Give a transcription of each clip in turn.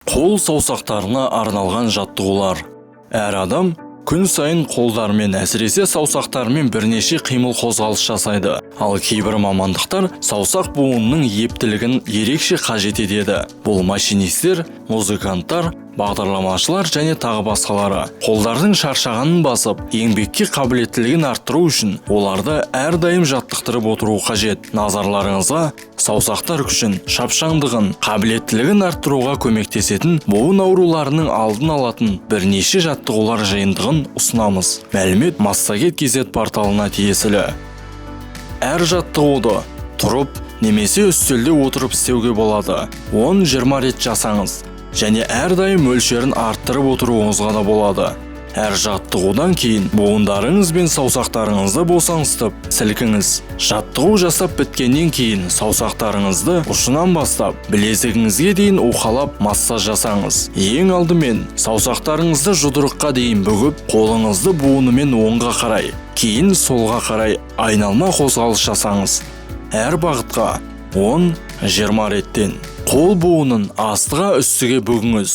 Қол саусақтарына арналған жаттығулар. Әр адам күн сайын қолдарымен, әсіресе саусақтарымен бірнеше қимыл, қозғалыс жасайды. Ал кейбір мамандықтар саусақ буынының ептілігін ерекше қажет етеді. Бұл машинистер, музыканттар, бағдарламашылар және тағы басқалары. Қолдардың шаршағанын басып, еңбекке қабілеттілігін арттыру үшін оларды әрдайым жаттықтырып отыру қажет. Назарларыңызға саусақтар күшін, шапшаңдығын, қабілеттілігін арттыруға көмектесетін, буын ауруларының алдын алатын бірнеше жаттығулар жиынтығын ұсынамыз. Мәлімет Массагет kz порталына тиесілі. Әр жаттығуды тұрып немесе үстелде отырып істеуге болады. 10-20 рет жасаңыз және әрдайым мөлшерін арттырып отыруыңызға да болады. Әр жаттығудан кейін буындарыңыз бен саусақтарыңызды босаңсытып, сілкіңіз. Жаттығу жасап біткеннен кейін саусақтарыңызды ұшынан бастап білезігіңізге дейін уқалап, массаж жасаңыз. Ең алдымен саусақтарыңызды жұдырыққа дейін бүгіп, қолыңызды буынымен оңға қарай, кейін солға қарай айналма қозғалыс жасаңыз. Әр бағытқа 10-20 реттен. Қол буынын астыға, үстіге бүгіңіз.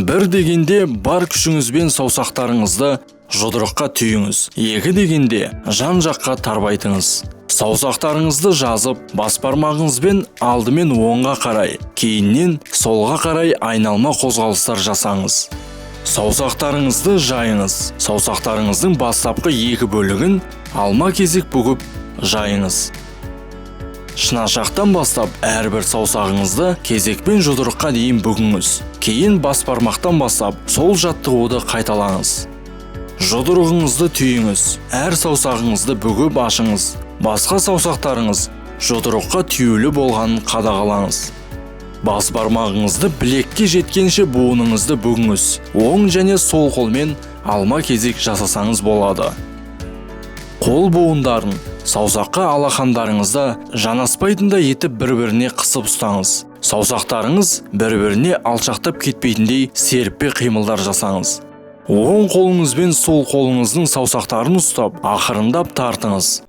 Бір дегенде бар күшіңізбен саусақтарыңызды жұдырыққа түйіңіз. Екі дегенде жан жаққа тарбайтыңыз. Саусақтарыңызды жазып, бас бармағыңызбен алдымен оңға қарай, кейіннен солға қарай айналма қозғалыстар жасаңыз. Саусақтарыңызды жайыңыз. Саусақтарыңыздың бастапқы екі бөлігін алма кезек бүгіп, жайыңыз. Шынашақтан бастап әрбір саусағыңызды кезекпен жұдырыққа дейін бүгіңіз. Кейін бас бармақтан бастап сол жаттығуды қайталаңыз. Жұдырығыңызды түйіңіз. Әр саусағыңызды бүгіп ашыңыз. Басқа саусақтарыңыз жұдырыққа түюлі болғанын қадағалаңыз. Бас бармағыңызды білекке жеткенше буыныңызды бүгіңіз. Оң және сол қолмен алма кезек жасасаңыз болады. Қол буындарын саусаққа алақандарыңызда жанаспайтындай етіп бір-біріне қысып ұстаңыз. Саусақтарыңыз бір-біріне алшақтап кетпейтіндей серіппе қимылдар жасаңыз. Оң қолыңызбен сол қолыңыздың саусақтарын ұстап, ақырындап тартыңыз.